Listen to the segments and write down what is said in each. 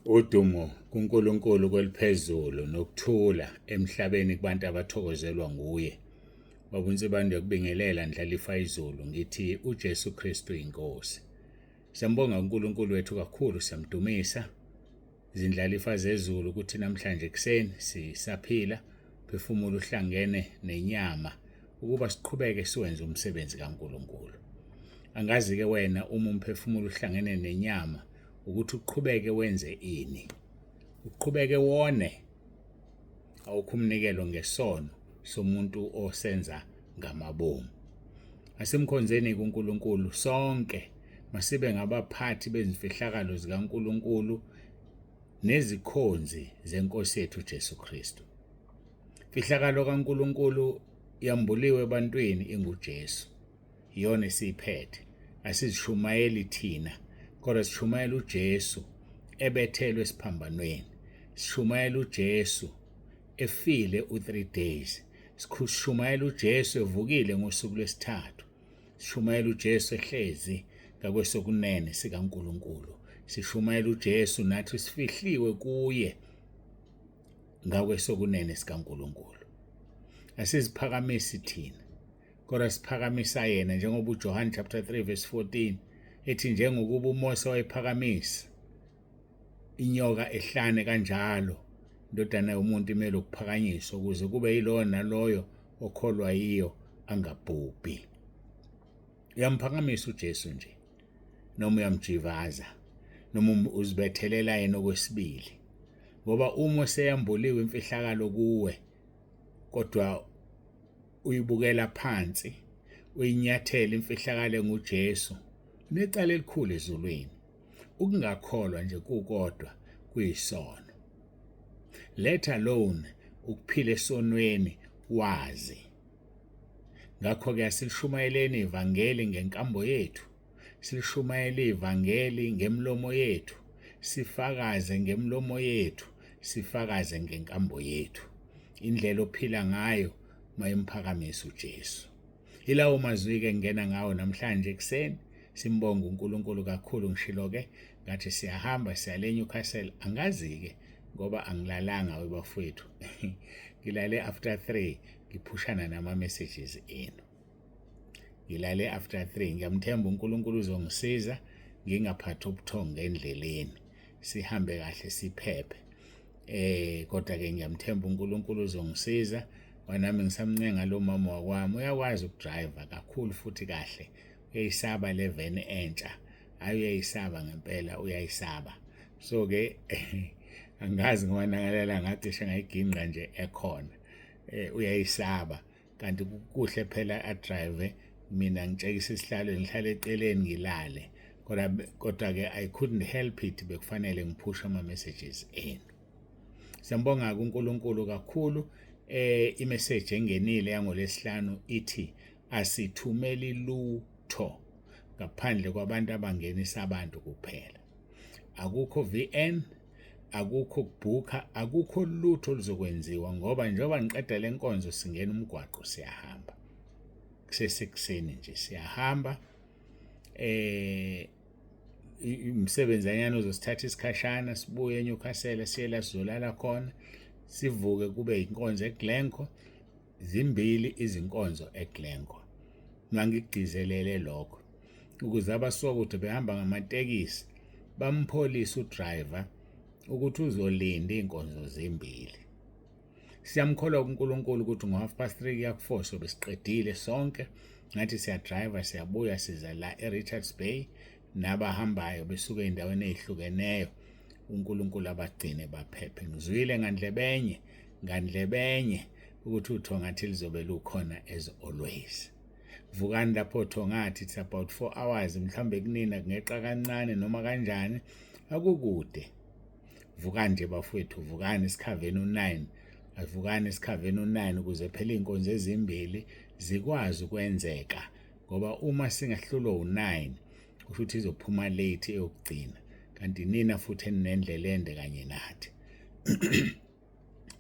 Udumo kuNkulunkulu kweliphezulu nokuthula emhlabeni kubantu abathokozelwa nguye. Baba uNsibande, ngiyakubingelela Ndlalifa izulu, ngithi uJesu Kristu inkosi. Siyambonga uNkulunkulu wethu kakhulu, siyamdumisa. Izindlalifa zezulu ukuthi namhlanje ekuseni sisaphila, phefumulo uhlangene nenyama ukuba siqhubeke siwenze umsebenzi kaNkulunkulu. Angazi-ke wena uma umphefumulo uhlangene nenyama ukuthi uqhubeke wenze ini, uqhubeke wone. Awukho umnikelo ngesono somuntu osenza ngamabomu. Asimkhonzeni kuNkulunkulu sonke, masibe ngabaphathi bezimfihlakalo zikaNkulunkulu nezikhonzi zenkosi yethu Jesu Kristu. Imfihlakalo kaNkulunkulu yambuliwe ebantwini inguJesu. Iyona esiyiphethe. Asizishumayeli thina, kodwa sishumayela uJesu ebethelwe esiphambanweni. Sishumayela uJesu efile u3 days. Sishumayela uJesu evukile ngosuku lwesithathu. Sishumayela uJesu ehlezi ngakwesokunene sikaNkulunkulu. Sishumayela uJesu nathi sifihliwe kuye ngakwesokunene sikaNkulunkulu. Asiziphakamisi thina, kodwa siphakamisa yena, njengoba uJohn chapter 3 verse 14 ethi njengokuba uMose wayephakamisa inyoka ehlane, kanjalo indodana yomuntu imele ukuphakanyiswa, ukuze kube yiloyo naloyo okholwa yiyo angabhubhi. Uyamphakamisa uJesu nje noma uyamjivaza noma uzibethelela yena okwesibili, ngoba uma useyambuliwe imfihlakalo kuwe kodwa uyibukela phansi, uyinyathela imfihlakalo enguJesu, unecala elikhulu ezulwini. Ukungakholwa nje kukodwa kuyisono, let alone ukuphila esonweni wazi. Ngakho-ke asilishumayeleni ivangeli ngenkambo yethu, silishumayele ivangeli ngemlomo yethu, sifakaze ngemlomo yethu, sifakaze ngenkambo yethu. Indlela ophila ngayo mayimphakamise uJesu. Ilawo mazwi-ke ngingena ngawo namhlanje ekuseni. Simbonga uNkulunkulu kakhulu. Ngishilo-ke ngathi siyahamba siya le Newcastle. Angazi-ke ngoba angilalanga webafowethu, ngilale after 3 ngiphushana nama-messages enu. Ngilale after 3. Ngiyamthemba uNkulunkulu uzongisiza ngingaphathi ubuthongo endleleni, sihambe kahle siphephe. Kodwa ke ngiyamthemba uNkulunkulu uzongisiza. Wanami ngisamncenga lo mama wakwami, uyakwazi ukudrive kakhulu futhi kahle. Uyayisaba le veni entsha, hayi uyayisaba ngempela, uyayisaba. So ke angazi ngoba nangalela ngacishe ngayiginqa nje ekhona. Uyayisaba kanti kuhle phela adrive, mina ngitshekisa isihlalo, ngihlale eceleni ngilale. Kodwa ke I couldn't help it, bekufanele ngiphushe ama messages enu. Siyambonga kuNkulunkulu kakhulu. Imessage engenile yangolesihlanu ithi asithumeli lutho ngaphandle kwabantu abangenisa abantu kuphela. Akukho VN, akukho kubhukha, akukho lutho oluzokwenziwa, ngoba njengoba ngiqeda lenkonzo singena umgwaqo siyahamba. Kusesekuseni nje siyahamba. Umsebenzi anyana uzosithatha isikhashana, sibuye eNewcastle siye la sizolala khona, sivuke kube inkonzo eGlencoe. Zimbili izinkonzo eGlencoe, mangigcizelele lokho ukuze abasuka kude behamba ngamatekisi bampholise udriver ukuthi uzolinda iy'nkonzo zimbili. Siyamkholwa kuNkulunkulu ukuthi ngo-3:30 kuya ku-4 sobe siqedile sonke. Ngathi siyadrive, siyabuya, siza la e-Richards Bay. Nabahambayo besuka ey'ndaweni ey'hlukeneyo, uNkulunkulu abagcine baphephe. Ngizwile ngandlebenye ukuthi uthongathi lizobe lukhona as always. Vukani lapho thongathi, it's about 4 hours mhlawumbe kunina, kungeqa kancane noma kanjani, akukude. Vukani nje bafowethu, vukani isikhaveni u9, avukani isikhaveni u9 ukuze phela iy'nkonzo ezimbili zikwazi ukwenzeka, ngoba uma singahlulwa u9 kusho ukuthi izophuma late eyokugcina, kanti nina futhi eninendlela ende kanye nathi.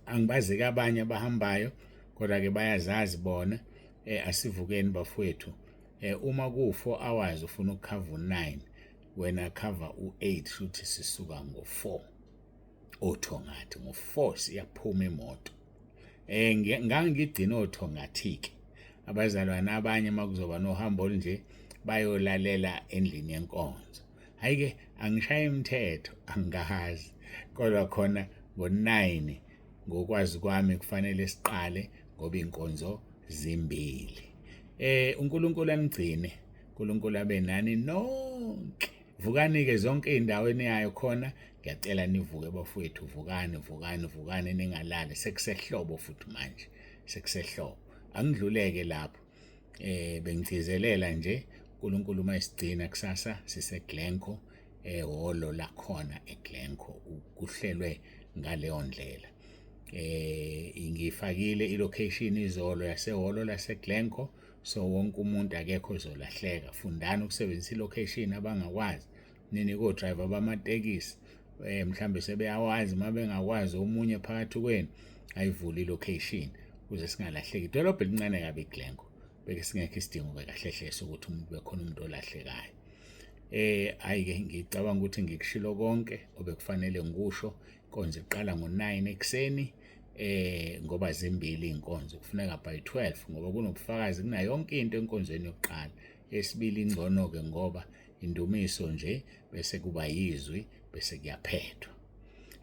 Angibazi-ke abanye abahambayo, kodwa-ke bayazazi bona. Asivukeni bafowethu. Uma ku-4 hours ufuna ukukhava u-9, wena cover u-8, shuthi sisuka ngo-4. oThongathi ngo-4 siyaphuma imoto. Ngangigcina oThongathi-ke abazalwane abanye uma kuzoba nohambo olunje bayolalela endlini yenkonzo. Hhayi-ke angishayi imithetho angazi kodwa khona ngo-9 ngokwazi kwami kufanele siqale ngoba iy'nkonzo zimbili. UNkulunkulu anigcine, uNkulunkulu abe nani nonke. Vukani-ke zonke iy'ndawo eniyayo khona, ngiyacela nivuke bafowethu, vukani, vukani, vukani ningalali, sekusehlobo futhi manje, sekusehlobo. Angidluleke lapho. Bengigcizelela nje uNkulunkulu uma esigcina kusasa siseGlencoe ehholo lakhona eGlencoe kuhlelwe ngaleyo ndlela. Ngifakile ilocation izolo yasehholo laseGlencoe, so wonke umuntu akekho ozolahleka. Fundani ukusebenzisa ilocation abangakwazi, ninike o-driver bamatekisi mhlambe sebeyawazi, uma bengakwazi omunye phakathi kwenu ayivule ilocation ukuze singalahleki. Idolobha elincane kabi iGlencoe, beke singekho isidingo-ke kahle hle sokuthi umuntu bekhona umuntu olahlekayo. Hhayi-ke ngicabanga ukuthi ngikushilo konke obekufanele ngikusho. Inkonzo iqala ngo-9 ekuseni ngoba zimbili iy'nkonzo, kufuneka by 12 ngoba kunobufakazi kunayo yonke into enkonzweni yokuqala. Eyesibili ingcono-ke ngoba indumiso nje bese kuba yizwi bese kuyaphethwa.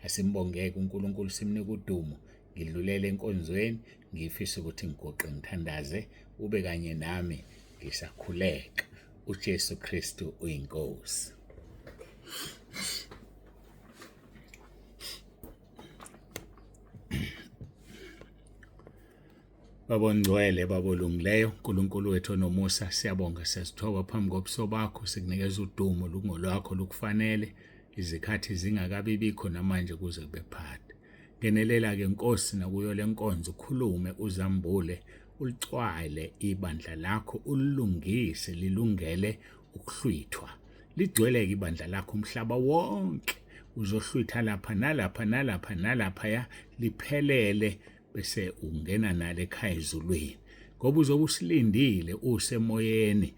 Asimbongeke uNkulunkulu simnike udumo. Ngidlulele enkonzweni ngifisa ukuthi ngiguqe ngithandaze ube kanye nami ngisakhuleka. uJesu Kristu uyiNkosi. Baba ongcwele, Baba olungileyo, uNkulunkulu wethu onomusa, siyabonga, siyazithoba phambi kobuso bakho, sikunikeza udumo lungolwakho lukufanele, izikhathi zingakabi bikho namanje kuze kube phakade. Ngenelela-ke Nkosi nakuyo le nkonzo, ukhulume, uzambule, ulicwale ibandla lakho, ulilungise lilungele ukuhlwithwa. Ligcwele-ke ibandla lakho umhlaba wonke, uzohlwitha lapha nalapha nalapha nalaphaya, liphelele bese ungena nalo ekhaya ezulwini, ngoba uzobe usilindile usemoyeni.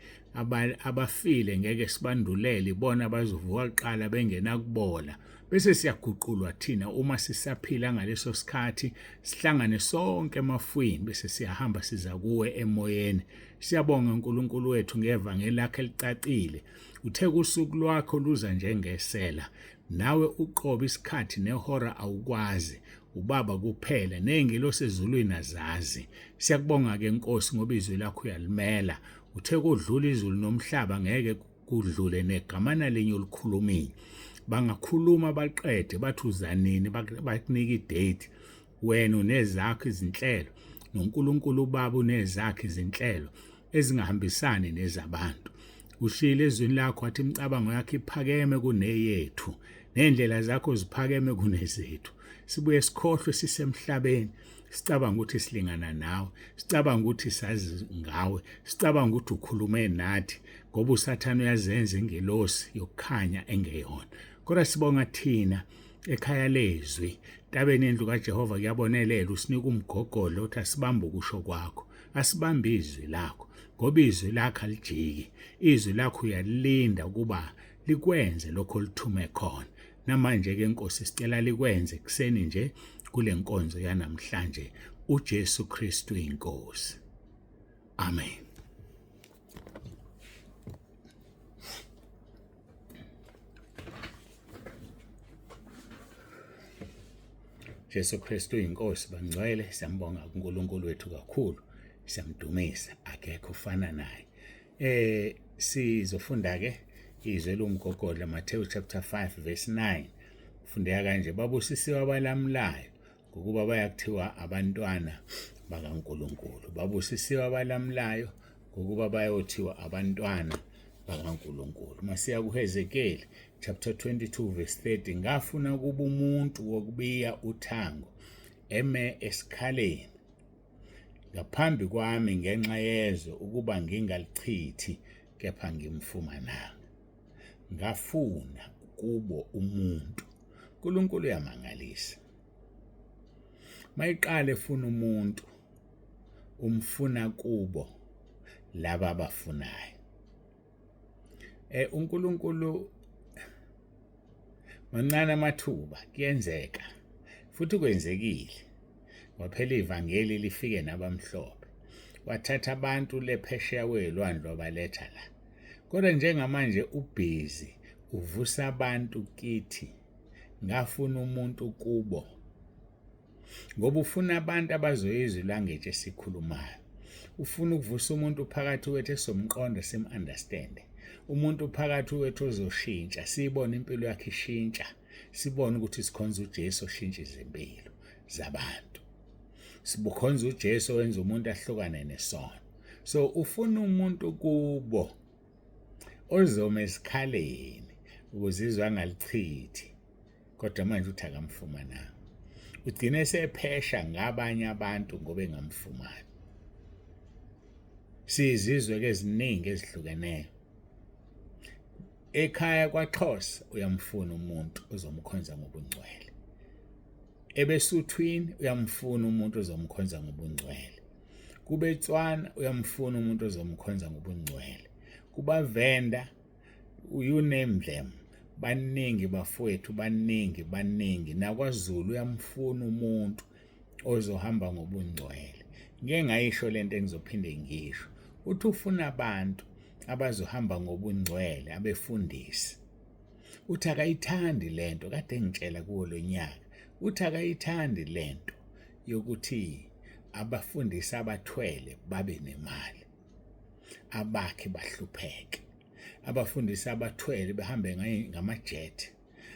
Abafile ngeke sibandulele, ibona bazovuka kuqala bengenakubola, bese siyaguqulwa thina uma sisaphila ngaleso sikhathi, sihlangane sonke emafwini, bese siyahamba siza kuwe emoyeni. Siyabonga uNkulunkulu wethu ngevangeli lakhe elicacile. Uthe kusuku lwakho luza njengesela, nawe uqobo isikhathi nehora awukwazi, uBaba kuphela ney'ngelosi ezulwini azazi. Siyakubonga-ke Nkosi ngoba izwi lakho uyalimela. Uthe kodlula izulu nomhlaba ngeke kudlule negamana linye olikhulumile. Bangakhuluma baqede bathi uzanini, bakunike idate. Wena unezakho izinhlelo noNkulunkulu uBaba unezakhe izinhlelo ezingahambisani nezabantu. Ushilo ezwini lakho wathi imicabango yakho iphakeme kuneyethu, ney'ndlela zakho ziphakeme kunezethu. Sibuye sikhohlwe sisemhlabeni, sicabanga ukuthi silingana nawe, sicabanga ukuthi sazi ngawe, sicabanga ukuthi ukhulume nathi, ngoba uSathane uyazenza ingelosi yokukhanya engeyona. Kodwa sibonga thina ekhaya lezwi, ntabeni yendlu kaJehova kuyabonelela, usinika umgogodlo uthi asibambe ukusho kwakho, asibambe izwi lakho, ngoba izwi lakho alijiki, izwi lakho uyalilinda ukuba likwenze lokho olithume khona. Namanje-ke Nkosi sicela likwenze kuseni nje kule nkonzo yanamhlanje. uJesu Kristu inkosi. Amen. Jesu Kristu inkosi, bangcwele, siyambonga uNkulunkulu wethu kakhulu, siyamdumisa, akekho ofana naye. Sizofunda ke izwi elingumgogodla, Matthew chapter 5 verse 9. Fundeka kanje: babusisiwe abalamulayo, ngokuba bayakuthiwa abantwana bakaNkulunkulu. Babusisiwe abalamulayo, ngokuba bayothiwa abantwana bakaNkulunkulu. Masiya kuHezekeli chapter 22 verse 30. Ngafuna kuba umuntu wokubiya uthango eme esikhaleni ngaphambi kwami ngenxa yezwe, ukuba ngingalichithi, kepha ngimfumananga. Ngafuna kubo umuntu. uNkulunkulu uyamangalisa. Mayiqala efuna umuntu, umfuna kubo laba abafunayo. uNkulunkulu mancane amathuba, kuyenzeka. Futhi kwenzekile. Ngoba phela ivangeli lifike nabamhlophe. Wathatha abantu lephesheya kwelwandle wabaletha la. Kodwa njengamanje ubhizi uvusa abantu kithi. Ngafuna umuntu kubo. Ngoba ufuna abantu abazoyizwa ilanguage esikhulumayo. Ufuna ukuvusa umuntu phakathi kwethu esomqondo sim-understand. Umuntu phakathi kwethu ozoshintsha, siyibone impilo yakhe ishintsha, sibone ukuthi sikhonza uJesu oshintsha izimpilo zabantu. Sibukhonza uJesu owenza umuntu ahlukane nesono. So ufuna umuntu kubo ozoma esikhaleni ukuze izwe angalichithi. Kodwa manje uthi akamfumananga. Ugcine sephesha ngabanye abantu ngoba engamfumani. Sizizwe ke eziningi ezihlukeneyo. Ekhaya kwaXhosa uyamfuna umuntu ozomkhonza ngobungcwele. EbeSuthwini uyamfuna umuntu ozomkhonza ngobungcwele. KubeTswana uyamfuna umuntu ozomkhonza ngobungcwele. KubaVenda, you name them, baningi bafowethu, baningi baningi. NakwaZulu uyamfuna umuntu ozohamba ngobungcwele. Ngeke ngayisho lento engizophinde ngisho. Uthi ufuna abantu abazohamba ngobungcwele, abefundisi. Uthi akayithandi lento, kade ngitshela kuwo lo nyaka. Uthi akayithandi lento yokuthi abafundisi abathwele babe nemali, abakhe bahlupheke. Abafundisi abathwele behambe ngamajet,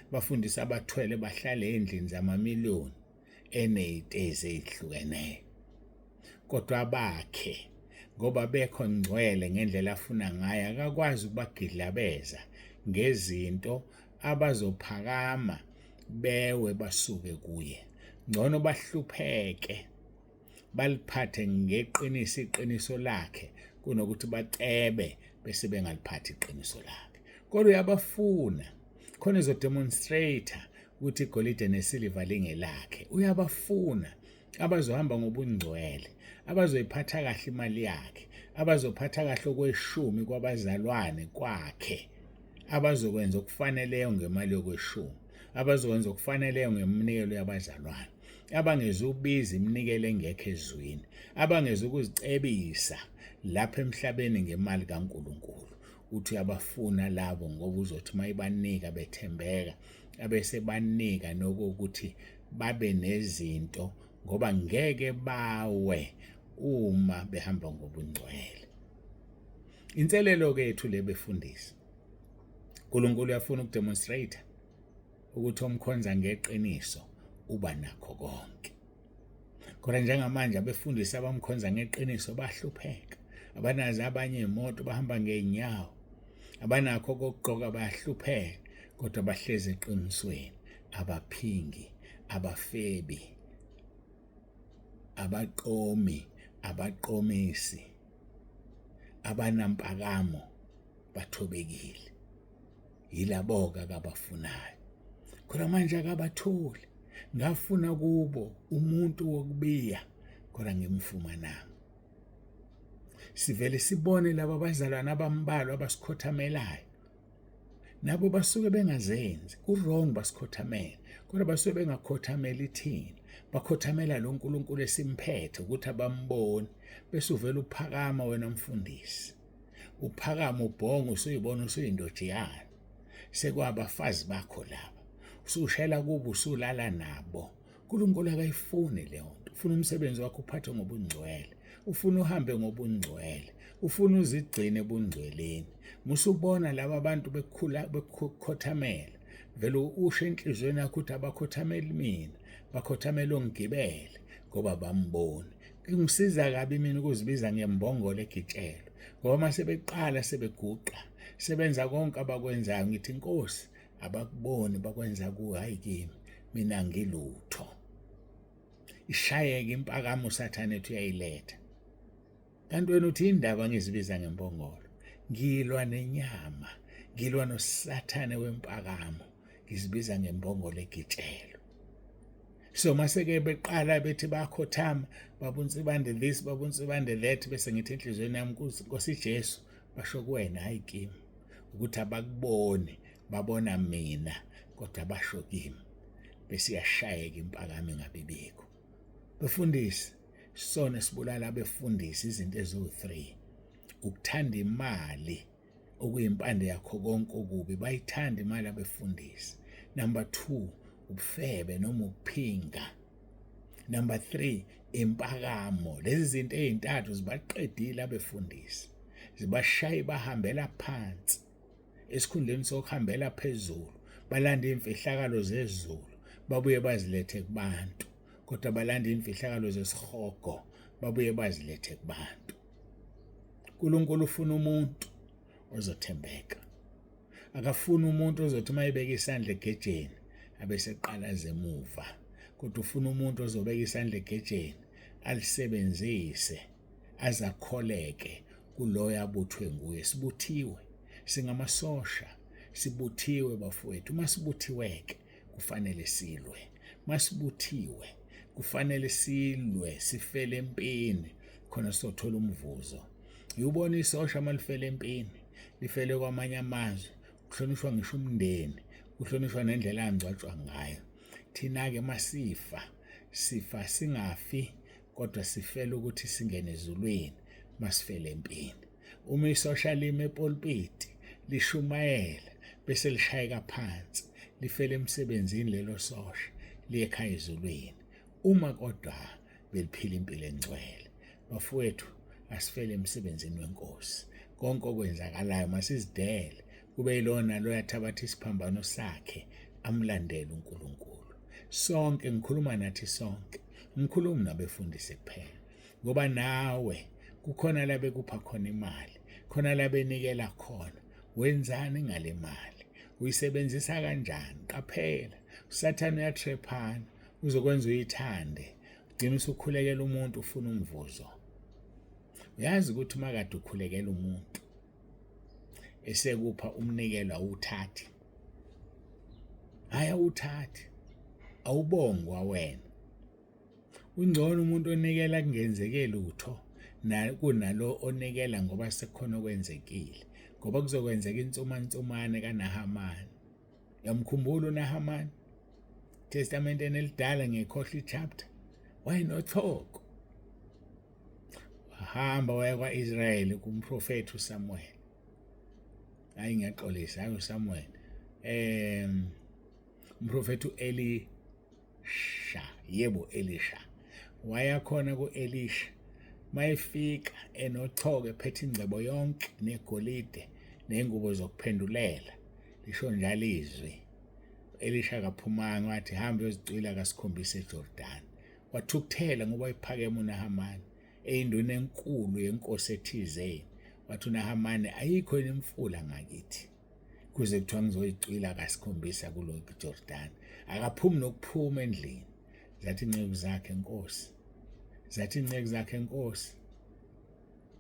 abafundisi abathwele bahlale endlini zamamiliyoni eney'tezi ey'hlukeneyo. Kodwa abakhe ngoba bekho ngcwele ngendlela afuna ngayo, akakwazi ukubagidlabeza ngezinto abazophakama bewe basuke kuye. Ngcono bahlupheke baliphathe ngeqiniso iqiniso lakhe kunokuthi bacebe bese bengaliphathi iqiniso lakhe. Kodwa uyabafuna khona ezodemonstrate ukuthi igolide nesiliva lingelakhe. Uyabafuna abazohamba ngobungcwele, abazoyiphatha kahle imali yakhe, abazophatha kahle okweshumi kwabazalwane kwakhe, abazokwenza okufaneleyo ngemali yokweshumi, abazokwenza okufaneleyo ngeminikelo yabazalwane, abangezukubiza iminikelo engekho ezwini, abangezukuzicebisa lapha emhlabeni ngemali kaNkulunkulu. Uthi uyabafuna labo ngoba uzothi mayibanika bethembeka, abese banika nokuthi babe nezinto ngoba ngeke bawe uma behamba ngobungcwele. Inselelo ke yethu le befundisi. uNkulunkulu uyafuna ukudemonstrate ukuthi omkhonza ngeqiniso uba nakho konke. Kodwa njengamanje abefundisi abamkhonza ngeqiniso bahlupheka. Abanazo abanye imoto, bahamba ngeenyawo. Abanakho kokugqoka, bayahlupheka, kodwa bahlezi eqinisweni. Abaphingi, abafebi, abaqomi, abaqomisi, abanampakamo, bathobekile. Yilabo-ke akabafunayo. Kodwa manje akabatholi. Ngafuna kubo umuntu wokubiya, kodwa ngimfumananga. Sivele sibone laba bazalwane abambalwa abasikhothamelayo. Nabo basuke bengazenzi, ku-wrong basikhothamele, kodwa basuke bengakhothameli thina, bakhothamela lo nkulunkulu esimphethe ukuthi abamboni. Bese uvela uphakama wena mfundisi, uphakama ubhonga, usuyibona usuyindojiyana, sekwabafazi bakho laba, usushela kubo, usulala nabo. uNkulunkulu akayifuni leyo nto. Ufuna umsebenzi wakho uphathwe ngobungcwele, ufuna uhambe ngobungcwele, ufuna uzigcine ebungcweleni. Musubona laba bantu bekhula bekhothamela, vele usho enhliziyweni yakho ukuthi abakhothameli mina, bakhothamela ongigibele ngoba bamboni. Kungisiza kabi mina ukuzibiza ngembongolo egitshelwe, ngoba uma sebeqala sebeguqa sebenza konke abakwenzayo, ngithi Nkosi abakuboni bakwenza kuwe, hayi kimi, mina ngilutho. Ishayeke impakamo uSathane ethi uyayiletha. Kanti wena uthi indaba ngizibiza ngembongolo, ngilwa nenyama, ngilwa noSathane wempakamo, ngizibiza ngembongolo egitshelwe. So maseke beqala bethi bakhothama, babunsibande this, babunsibande that, bese ngithi enhliziyweni yami, Nkosi Jesu, basho kuwena hayi kimi, ukuthi abakuboni, babona mina, kodwa basho kimi. Bese iyashayeka impakamo ingabibikho. Befundisi, sona sibulala abefundisi izinto eziwu-3. Ukuthanda imali okuyimpande yakho konke okubi, bayithanda imali abefundisi. Number 2, ubufebe noma ukuphinga. Number 3, impakamo. Lezi zinto ezintathu zibaqedile abefundisi, zibashaye bahambela phansi esikhundleni sokuhambela phezulu. Balanda imfihlakalo zezulu babuye bazilethe kubantu, kodwa balanda imfihlakalo zesihogo babuye bazilethe kubantu. uNkulunkulu ufuna umuntu ozothembeka, akafuni umuntu ozothi uma ebeka isandla egejeni abeseqala emuva, kodwa ufuna umuntu ozobeka isandla egejeni alisebenzise azakholeke kuloyo abuthwe nguye. Sibuthiwe, singamasosha, sibuthiwe bafowethu. Uma sibuthiweke kufanele silwe, masibuthiwe kufanele silwe, sifele empini khona sizothola umvuzo. Uyubona isosha malifele empini, lifele kwamanye amazwe, kuhlonishwa ngisho umndeni, kuhlonishwa nendlela angcwatshwa ngayo. Thina-ke masifa, sifa singafi, kodwa sifela ukuthi singene ezulwini masifele empini. Uma isosha lime epulpiti lishumayela bese lishayeka phansi, lifele emsebenzini lelo sosha, liye ekhaya ezulwini. Uma kodwa beliphila impilo engcwele, bafowethu, asifele emsebenzini wenkosi. Konke okwenzakalayo masizidele, kube yilona loyo athabatha isiphambano sakhe amlandele uNkulunkulu. Sonke, ngikhuluma nathi sonke, ngikhuluma nabefundisi kuphela, ngoba nawe kukhona la bekupha khona imali, khona la benikela khona. Wenzani ngale mali? Uyisebenzisa kanjani? Qaphela, uSathane uyatrephana, uzokwenza uyithande, ugcina usukhulekela umuntu ufuna umvuzo. Uyazi ukuthi uma kade ukhulekela umuntu esekupha umnikelo awuthathi, hayi awuthathi, awubongwa wena. Ungcono umuntu onikela kungenzeke lutho kunalo onikela ngoba sekukhona okwenzekile, ngoba kuzokwenzeka insumansumane kaNahamani. Uyamkhumbula uNahamani? Testamenteni elidala, ngiyikhohlwa i-chapter, wayenochoko, wahamba waya kwa-Israyeli kumprofethi uSamuel. Hayi, ngiyaxolisa, hayi uSamuel, umprofethi uElisha. Yebo, Elisha. Waya khona ku-Elisha, mayefika enochoko ephethe ingcebo yonke negolide nengubo zokuphendulela, lisho njalo izwi. Elisha akaphumanga, wathi hamba uyozicwila kasikhombisa eJordan. Wathukuthela ngoba wayephakeme uNahamani, eyinduna enkulu yenkosi ethizeni. Wathi uNahamani, ayikho imfula ngakithi kuze kuthiwa ngizoyicwila kasikhombisa kulo Jordan. Akaphumi nokuphuma endlini. Zathi inceku zakhe, Nkosi, zathi inceku zakhe, Nkosi,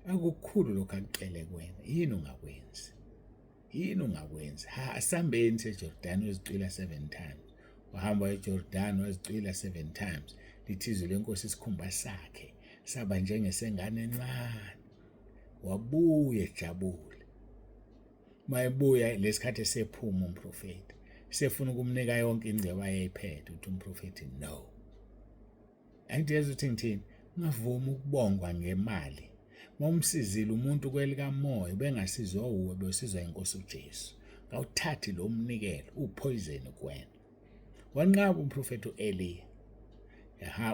akukukhulu lokhu akucele kuwena, yini ungakwenzi? Yini ungakwenzi? Ha, asambeni seJordan uyozicwila 7 times. Wahamba eJordan wazicwila 7 times. Lithi izwi lenkosi, isikhumba sakhe saba njengesengane encane. Wabuya ejabule. Mayebuya lesikhathi esephuma umprofeti, sefuna ukumnika yonke ingcebo ayeyiphethe, uthi umprofeti no. Angithi yazi ukuthi ngithini, ungavumi ukubongwa ngemali. Mawumsizile umuntu kwelikamoya, bengasizwa uwe, besizwa inkosi uJesu. Ngawuthathi lo mnikelo, upoison kuwena. Wanqaba umprofeti uEliya.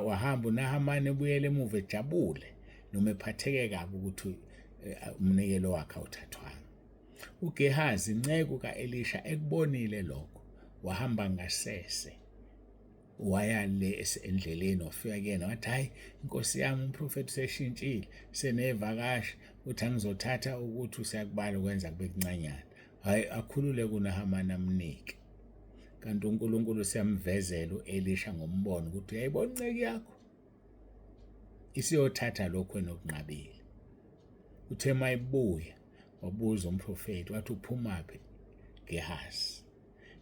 Wahamba uNahamani ebuyele emuva ejabule noma ephatheke kabi ukuthi umnikelo wakhe awuthathwanga. uGehazi inceku kaElisha ekubonile lokho, wahamba ngasese waya le endleleni, wafika kuyena wathi, hayi inkosi yami, umprofeti useshintshile, senevakashi, uthi angizothatha ukuthi useyakubala ukwenza kube kuncanyana. Hayi, akhulule kuNahamani amnike. Kanti uNkulunkulu siyamvezela uElisha ngombono ukuthi uyayibona inceki yakho isiyothatha lokho enokunqabile. Uthe mayibuya wabuza umprofeti wathi, uphumaphi Gehazi?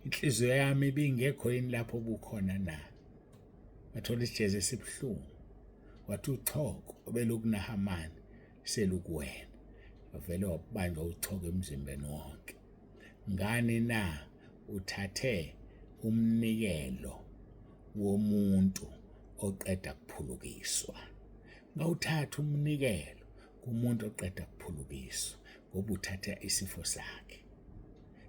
Inhliziyo yami ibingekho yini lapho bukhona na? Wathola isijeze esibuhlungu. Wathi uchoko obelukuNahamani selukuwena. Wavele wabanjwa uchoko emzimbeni wonke. Ngani na uthathe umnikelo womuntu oqeda kuphulukiswa. Ungawuthathi umnikelo kumuntu oqeda kuphulukiswa ngoba uthatha isifo sakhe.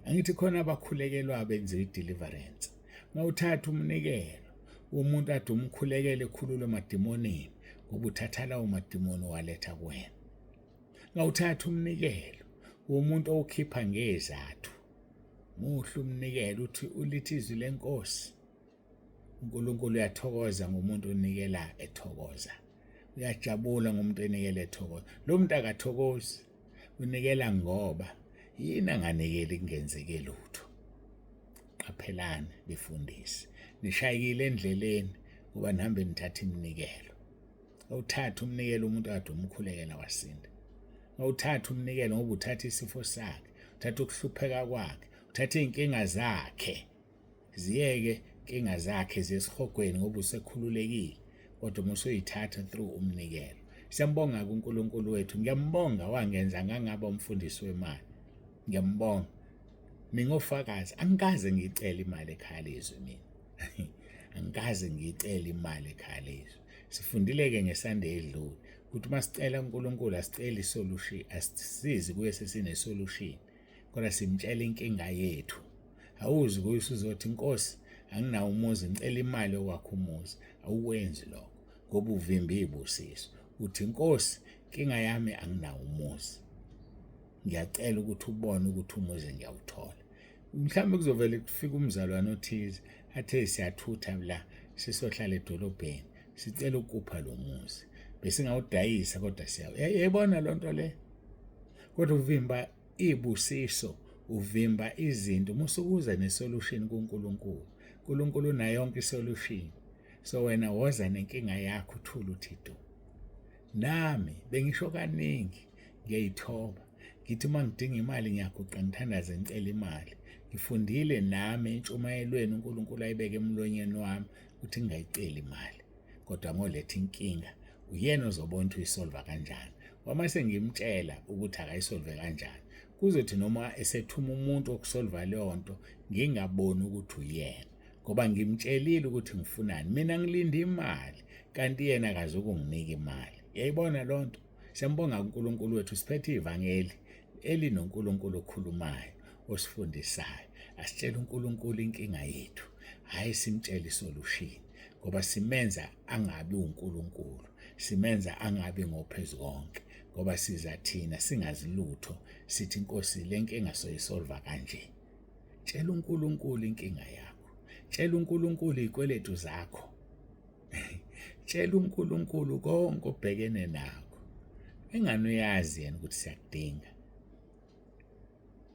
Angithi khona abakhulekelwa benziwa i-deliverance. Ungawuthathi umnikelo womuntu ade umkhulekele ekhululwe emadimonini ngoba uthatha lawo madimoni waletha kuwena. Ungawuthathi umnikelo womuntu owukhipha ngezathu. Muhle umnikelo uthi ulithi izwi lenkosi. uNkulunkulu uyathokoza ngomuntu onikela ethokoza. Uyajabula ngomuntu enikela ethokoza. Lo muntu akathokozi, unikela ngoba yini anganikeli kungenzeke lutho. Qaphelani befundisi, nishayekile endleleni ngoba nihambe nithatha iminikelo. Awuthatha umnikelo umuntu kade umkhulekela wasinda. Awuthatha umnikelo ngoba uthatha isifo sakhe, uthatha ukuhlupheka kwakhe, uthatha iy'nkinga zakhe. Ziyeke inkinga zakhe ziyesihogweni ngoba usekhululekile kodwa uma usuyithatha through umnikelo. Siyambonga kuNkulunkulu wethu. Ngiyambonga wangenza ngangaba umfundisi wemali. Ngiyambonga. Ningofakazi, angikaze ngiyicele imali ekhaya lezwi mina. Angikaze ngiyicele imali ekhaya lezwi. Sifundile-ke ngesande edlule ukuthi uma sicela uNkulunkulu asiceli isolution, asisizi kuye sesine-solution kodwa simtshela inkinga yethu. Awuzi kuye usuzothi Nkosi anginawo umuzi ngicela imali yokwakha umuzi. Awukwenzi lokho ngoba uvimba iy'busiso. Uthi Nkosi inkinga yami anginawo umuzi, ngiyacela ukuthi ubone ukuthi umuzi ngiyawuthola. Mhlawumbe kuzovele kufike umzalwane othize athe siyathutha la sisohlala edolobheni sicela ukupha lo muzi besingawudayisa kodwa siyayibona loo nto le. Kodwa uvimba ibusiso, uvimba izinto musukuza nesolution kuNkulunkulu. uNkulunkulu unayo yonke isolution, so wena woza nenkinga yakho uthule uthi du. Nami bengisho kaningi ngiyayithoba ngithi uma ngidinga imali ngiyaguqa ngithandaze ngicela imali. Ngifundile nami entshumayelweni uNkulunkulu ayibeke emlonyeni wami ukuthi ngingayiceli imali, kodwa ngoletha inkinga uyena ozobona ukuthi uyisolva kanjani. Wama sengimtshela ukuthi akayisolve kanjani, kuzothi noma esethuma umuntu okusolva leyo nto ngingaboni ukuthi uyena, ngoba ngimtshelile ukuthi ngifunani. Mina ngilinde imali kanti yena akazukunginika imali. Uyayibona loo nto? Siyambonga uNkulunkulu wethu, siphethe ivangeli elinoNkulunkulu okhulumayo osifundisayo. Asitshele uNkulunkulu inkinga yethu, hhayi simtshele isolution, ngoba simenza angabi uNkulunkulu, simenza angabi ngophezukonke, ngoba siza thina singazi lutho, sithi Nkosi le nkinga soyisolva kanje. Tshela uNkulunkulu inkinga yakho, tshela uNkulunkulu iy'kweletu zakho, tshela uNkulunkulu konke obhekene nakho. Engani uyazi yena ukuthi siyakudinga.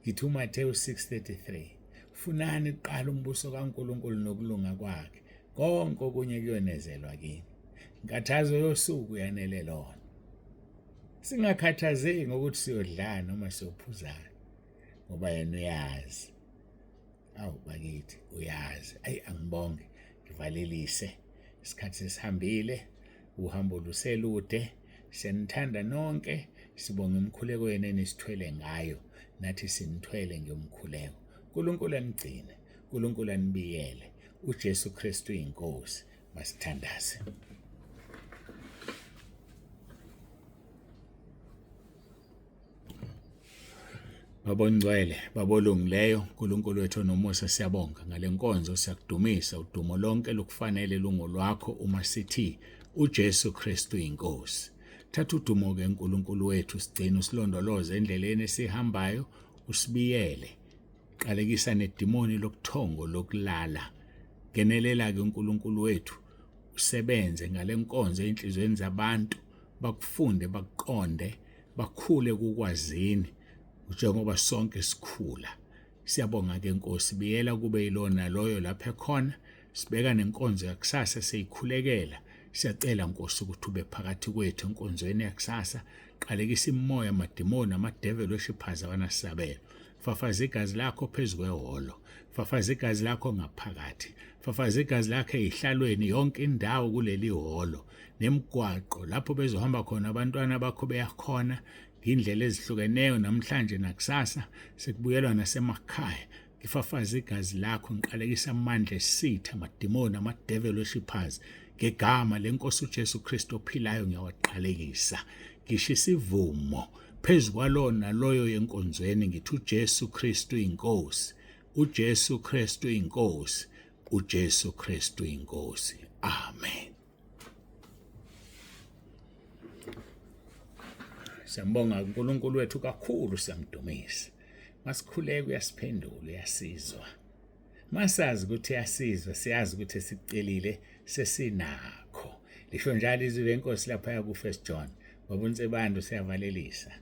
Ngithi uMathewu 6:33, funani kuqala umbuso kaNkulunkulu nokulunga kwakhe, konke okunye kuyonezelwa kini. Inkathazo yosuku yanele lona. Singakhathazeki ngokuthi siyodlani noma siyophuzani, ngoba yena uyazi. Awu bakithi uyazi. Ayi angibonge, ngivalelise. Isikhathi sesihambile, uhambo luselude. Siyanithanda nonke, sibonga imikhuleko yenu enisithwele ngayo, nathi sinithwele ngomkhuleko. uNkulunkulu anigcine, uNkulunkulu anibiyele. uJesu Kristu iNkosi. Masithandaze. Baba ongcwele, Baba olungileyo, uNkulunkulu wethu onomusa, siyabonga ngale nkonzo, siyakudumisa. Udumo lonke lukufanele lungolwakho uma sithi uJesu Kristu iNkosi. Thatha udumo-ke uNkulunkulu wethu, sigcine usilondoloze endleleni esihambayo, usibiyele. Qalekisa nedimoni lobuthongo lokulala. Ngenelela-ke uNkulunkulu wethu, usebenze ngale nkonzo ey'nhliziyweni zabantu, bakufunde, bakuqonde, bakhule kukwazini njengoba sonke sikhula. Siyabonga ke Nkosi, biyela kube yilona loyo lapho ekhona. Sibeka nenkonzo yakusasa siyikhulekela. Siyacela Nkosi ukuthi ube phakathi kwethu enkonzweni yakusasa. Qalekisa imimoya, amadimoni, amadeveli weshiphaza abanasabelo. Fafaza igazi lakho phezu kwehholo. Fafaza igazi lakho ngaphakathi. Fafaza igazi lakho ey'hlalweni yonke indawo kuleli hholo nemigwaqo lapho bezohamba khona abantwana bakho beyakhona ngindlela ezihlukeneyo namhlanje nakusasa sekubuyelwa nasemakhaya. Ngifafaze igazi lakho, ngiqalekisa amandla esitha, amadimoni, ama-devil worshippers. Ngegama lenkosi uJesu Kristu ophilayo ngiyawaqalekisa. Ngisho isivumo phezu kwalona loyo yenkonzweni ngithi uJesu Kristu inkosi. uJesu Kristu inkosi. uJesu Kristu inkosi. Amen. Siyambonga uNkulunkulu wethu kakhulu, siyamdumisa. Masikhuleka uyasiphendula, uyasizwa. Masazi ukuthi uyasizwa, siyazi ukuthi esikucelile sesinakho. Lisho njalo izwi lenkosi lapha ku First John. Baba uNsebando siyavalelisa.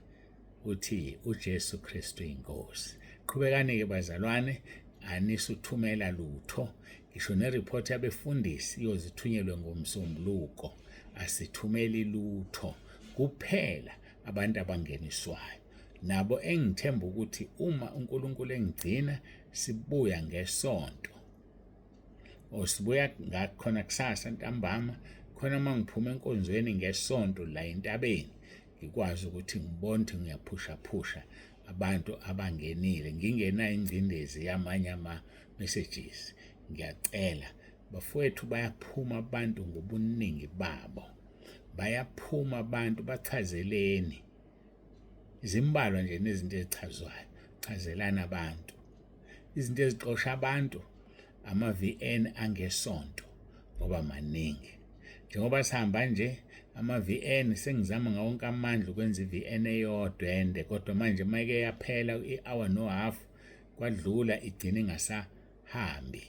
Uthi uJesu Kristu inkosi. Qhubekani-ke bazalwane, anisuthumela lutho. Ngisho nereport yabefundisi iyozithunyelwe ngoMsombuluko. Asithumeli lutho. Kuphela abantu abangeniswayo. Nabo engithemba ukuthi uma uNkulunkulu engigcina sibuya ngesonto. Or sibuya ngakhona kusasa ntambama khona uma ngiphuma enkonzweni ngesonto la entabeni ngikwazi ukuthi ngibone ukuthi ngiyaphusha phusha abantu abangenile ngingenayo ingcindezi yamanye ama-messages. Ngiyacela bafowethu, bayaphuma abantu ngobuningi babo, bayaphuma abantu, bachazeleni. Zimbalwa nje nezinto ezichazwayo, chazelani abantu izinto ezixosha abantu, ama-VN angesonto ngoba maningi. Njengoba sihamba nje ama-VN, sengizama ngawo wonke amandla ukwenza i-VN eyodwa ende, kodwa manje mayike yaphela i-hour no half kwadlula, igcine ingasahambi.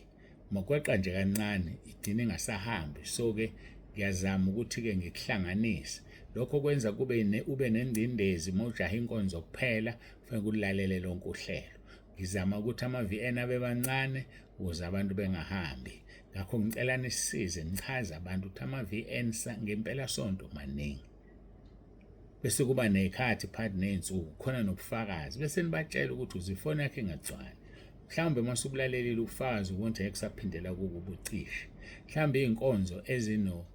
Makweqa nje kancane igcine ingasahambi. So-ke ngiyazama ukuthi-ke ngikuhlanganise lokho, kwenza kube ne, ube nengcindezi uma ujaha inkonzo kuphela, kufanele kulalele lonke uhlelo. Ngizama ukuthi ama-VN abe bancane ukuze abantu bengahambi. Ngakho ngicela nisisize nichaze abantu ukuthi ama-VN ngempela sonto maningi, bese kuba nezikhathi phakathi nezinsuku, khona nobufakazi, bese nibatshela ukuthi uze ifoni yakho ingagcwali. Mhlawumbe uma usubulalelile ubufakazi ubona ukuthi ngeke kusaphindela kubo ubucishe. Mhlawumbe iy'nkonzo ezino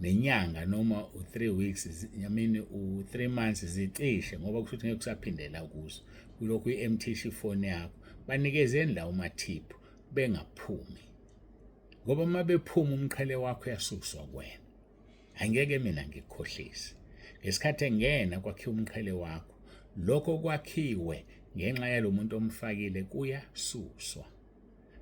nenyanga noma u-3 weeks, I mean u-3 months, zicishe ngoba kusho ukuthi ngeke kusaphindela kuzo, kulokhu i-empty ifoni yakho. Banikezeni lawo mathiphu bengaphumi, ngoba uma bephuma umqhele wakho uyasuswa kuwena. Angeke mina ngikukhohlise. Ngesikhathi engena kwakhiwa umqhele wakho, lokho kwakhiwe ngenxa yalo muntu omfakile kuyasuswa.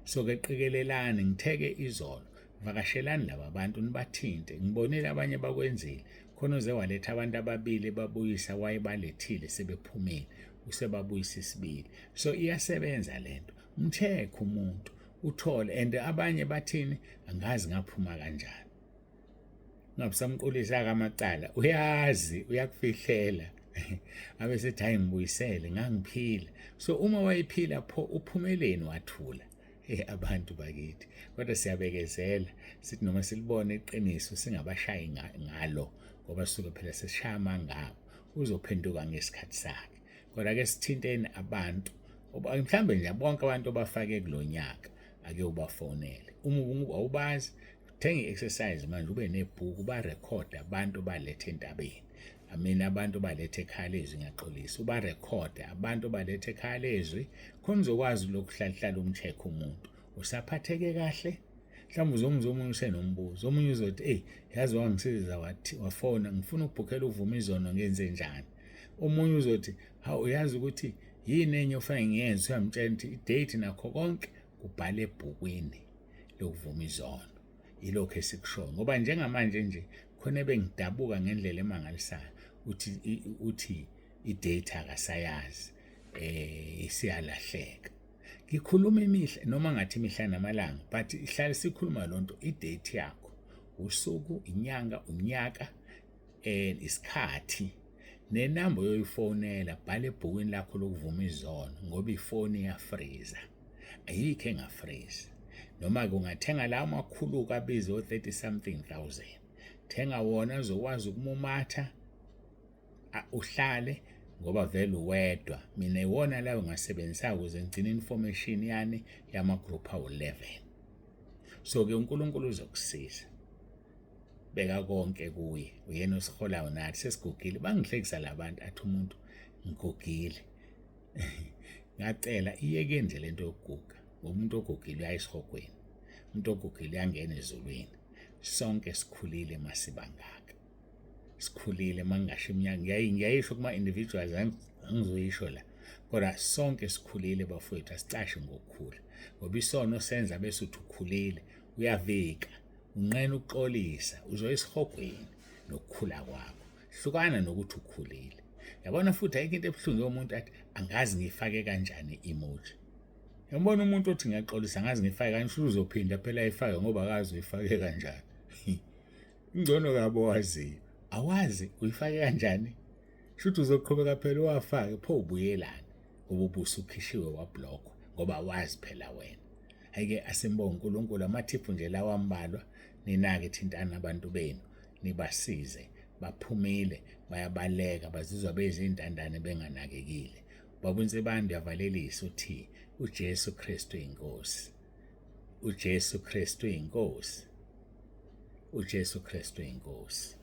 So-ke qikelelani, ngitheke izolo, vakashelani laba bantu nibathinte. Ngibonile abanye bakwenzile, khona uze waletha abantu ababili babuyisa, wayebalethile sebephumile, usebabuyisa isibili. So iyasebenza lento, mcheck umuntu uthole. And abanye bathini, angazi ngaphuma kanjani, ungabusamqulisa amacala, uyazi uyakufihlela, abe sethi hayi ngibuyisele ngangiphila. So uma wayephila pho uphumeleni wathula? Hey abantu bakithi, kodwa siyabekezela, sithi noma silibone iqiniso singabashayi ngalo, ngoba sisuke phela sesishaya amangabo, uzophenduka ngesikhathi sakhe. Kodwa ke sithinteni abantu, mhlambe nje bonke abantu obafake kulonyaka ake ubafonele. Uma awubazi, thenga i-exercise manje, ube nebhuku, ubarekhode abantu balethe entabeni, I mean abantu balethe ekhaya lezwi, ngiyaxolisa, ubarekhode abantu balethe ekhaya lezwi, khona uzokwazi lokhu hlala umcheck umuntu usaphatheke kahle. Mhlawumbe uzomuzwa omunye usenombuzo, omunye uzothi eyi yazi wangisiza wathi wafona, ngifuna ukubhukhela uvuma izono, ngenze njani? Omunye uzothi hawu uyazi ukuthi yini enye ofanele ngiyenze, uyamtshela ukuthi idate nakho konke kubhale ebhukwini lokuvuma izono. Yilokho esikushoyo, ngoba njengamanje nje khona ebengidabuka ngendlela emangalisayo, uthi idate akasayazi, isiyalahleka. Ngikhuluma imihla noma ngathi imihla namalanga, but ihlale sikhuluma lonto, idate yakho, usuku, inyanga, unyaka, isikhathi nenamba oyoyifonela, bhala ebhukwini lakho lokuvuma izono, ngoba ifoni iyafreeza, ayikho engafreeze. Noma-ke ungathenga lawo makhulu abiza o-30 something thousand, thenga wona azokwazi ukumumatha uhlale, ngoba vele uwedwa. Mina iwona lawo ngasebenzisa ukuze ngigcine information yani yama-group awu-11. So-ke uNkulunkulu uzokusiza, beka konke kuye, uyena osiholayo nathi sesigugile. Bangihlekisa labantu, athi umuntu ngigugile. Ngacela iyeke nje lento yokuguga ngoba umuntu ogugile uya esihogweni, umuntu ogugile uyangena ezulwini. Sonke sikhulile masibangaka, sikhulile mangingasho iminyaka, ngiyayisho kuma-individuals, angizoyisho la, kodwa sonke sikhulile bafowethu, asicashe ngokukhula ngoba isono senza bese uthi ukhulile, uyavika, unqena ukuxolisa, uzoya esihogweni nokukhula kwakho. Hlukana nokuthi ukhulile. Yabona futhi ayikho into ebuhlungu yomuntu athi angazi ngiyifake kanjani i-emoji. Yambona umuntu othi ngiyaxolisa angazi ngiyifake kanjani, shuthi uzophinda phela ayifake ngoba akazi uyifake kanjani. Ingcono kabi owaziyo. Awazi uyifake kanjani? Shuthi uzoqhubeka phela uwafake, pho ubuyelani? Ngoba ubusukhishiwe wablockwa ngoba awazi phela wena. Hhayi-ke asimbonge uNkulunkulu, amathiphu nje lawa ambalwa, ninake thintani abantu benu nibasize. Baphumile bayabaleka, bazizwa bezintandane benganakekile. Baba uNsibande uyavalelisa uthi uJesu Kristu inkosi. uJesu Kristu inkosi. uJesu Kristu inkosi.